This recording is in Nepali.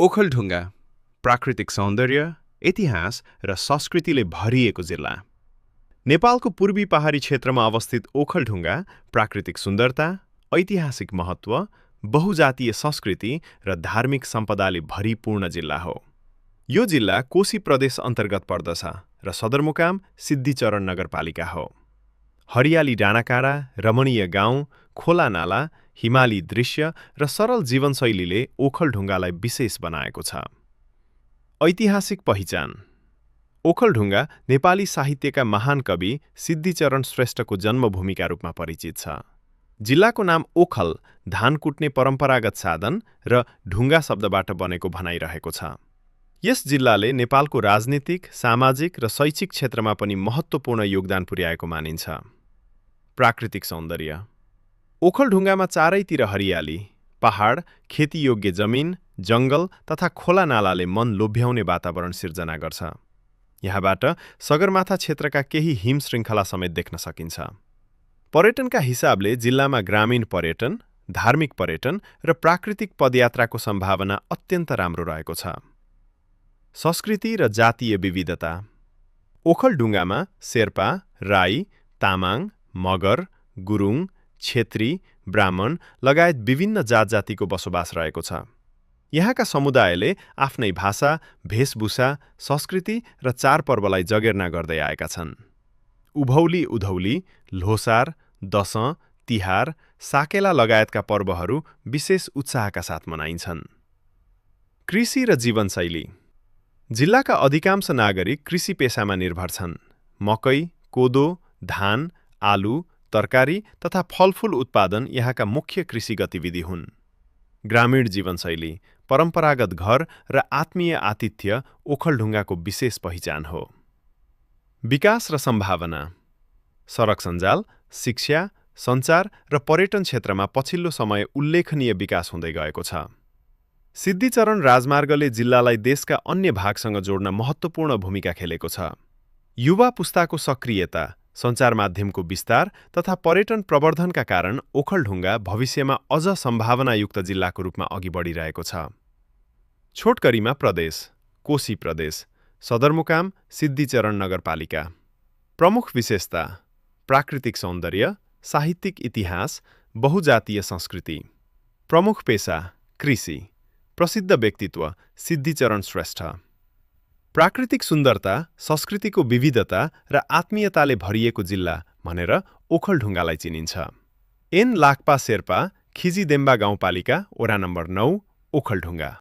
ओखलढुङ्गा प्राकृतिक सौन्दर्य, इतिहास र संस्कृतिले भरिएको जिल्ला। नेपालको पूर्वी पहाडी क्षेत्रमा अवस्थित ओखलढुङ्गा प्राकृतिक सुन्दरता, ऐतिहासिक महत्त्व, बहुजातीय संस्कृति र धार्मिक सम्पदाले भरिपूर्ण जिल्ला हो। यो जिल्ला कोशी प्रदेश अन्तर्गत पर्दछ र सदरमुकाम सिद्धिचरण नगरपालिका हो। हरियाली डाँडाकाँडा, रमणीय गाउँ, खोला नाला, हिमाली दृश्य र सरल जीवनशैलीले ओखलढुङ्गालाई विशेष बनाएको छ। ऐतिहासिक पहिचान। ओखलढुङ्गा नेपाली साहित्यका महान कवि सिद्धिचरण श्रेष्ठको जन्मभूमिका रूपमा परिचित छ। जिल्लाको नाम ओखल धान कुट्ने परम्परागत साधन र ढुङ्गा शब्दबाट बनेको भनाइरहेको छ। यस जिल्लाले नेपालको राजनीतिक, सामाजिक र शैक्षिक क्षेत्रमा पनि महत्त्वपूर्ण योगदान पुर्याएको मानिन्छ। प्राकृतिक सौन्दर्य। ओखलढुङ्गामा चारैतिर हरियाली, पहाड, खेतीयोग्य जमिन, जङ्गल तथा खोला नालाले मन लोभ्याउने वातावरण सिर्जना गर्छ। यहाँबाट सगरमाथा क्षेत्रका केही हिम श्रृङ्खला समेत देख्न सकिन्छ। पर्यटनका हिसाबले जिल्लामा ग्रामीण पर्यटन, धार्मिक पर्यटन र प्राकृतिक पदयात्राको सम्भावना अत्यन्त राम्रो रहेको छ। संस्कृति र जातीय विविधता। ओखलढुङ्गामा शेर्पा, राई, तामाङ, मगर, गुरुङ, क्षेत्री, ब्राह्मण लगायत विभिन्न जात-जातिको बसोबास रहेको छ। यहाँका समुदायले आफ्नै भाषा, भेषभूषा, संस्कृति र चाडपर्वलाई जगेर्ना गर्दै आएका छन्। उभौली उधौली, ल्होसार, दशैं, तिहार, साकेला लगायतका पर्वहरू विशेष उत्साहका साथ मनाइन्छन्। कृषि र जीवनशैली। जिल्लाका अधिकांश नागरिक कृषि पेसामा निर्भर छन्। मकै, कोदो, धान, आलु, तरकारी तथा फलफूल उत्पादन यहाँका मुख्य कृषि गतिविधि हुन्। ग्रामीण जीवनशैली, परम्परागत घर र आत्मीय आतिथ्य ओखलढुङ्गाको विशेष पहिचान हो। विकास र सम्भावना। सडक सञ्जाल, शिक्षा, सञ्चार र पर्यटन क्षेत्रमा पछिल्लो समय उल्लेखनीय विकास हुँदै गएको छ। सिद्धिचरण राजमार्गले जिल्लालाई देशका अन्य भागसँग जोड्न महत्त्वपूर्ण भूमिका खेलेको छ। युवा पुस्ताको सक्रियता, सञ्चार माध्यमको विस्तार तथा पर्यटन प्रवर्धनका कारण ओखलढुङ्गा भविष्यमा अझ सम्भावनायुक्त जिल्लाको रूपमा अघि बढिरहेको छ। छोटकरीमा प्रदेश। कोशी प्रदेश, सदरमुकाम सिद्धिचरण नगरपालिका। प्रमुख विशेषता: प्राकृतिक सौन्दर्य, साहित्यिक इतिहास, बहुजातीय संस्कृति। प्रमुख पेशा: कृषि। प्रसिद्ध व्यक्तित्व: सिद्धिचरण श्रेष्ठ। प्राकृतिक सुन्दरता, संस्कृतिको विविधता र आत्मीयताले भरिएको जिल्ला भनेर ओखलढुङ्गालाई चिनिन्छ। एन लाक्पा शेर्पा, खिजीदेम्बा गाउँपालिका, वडा नम्बर 9, ओखलढुङ्गा।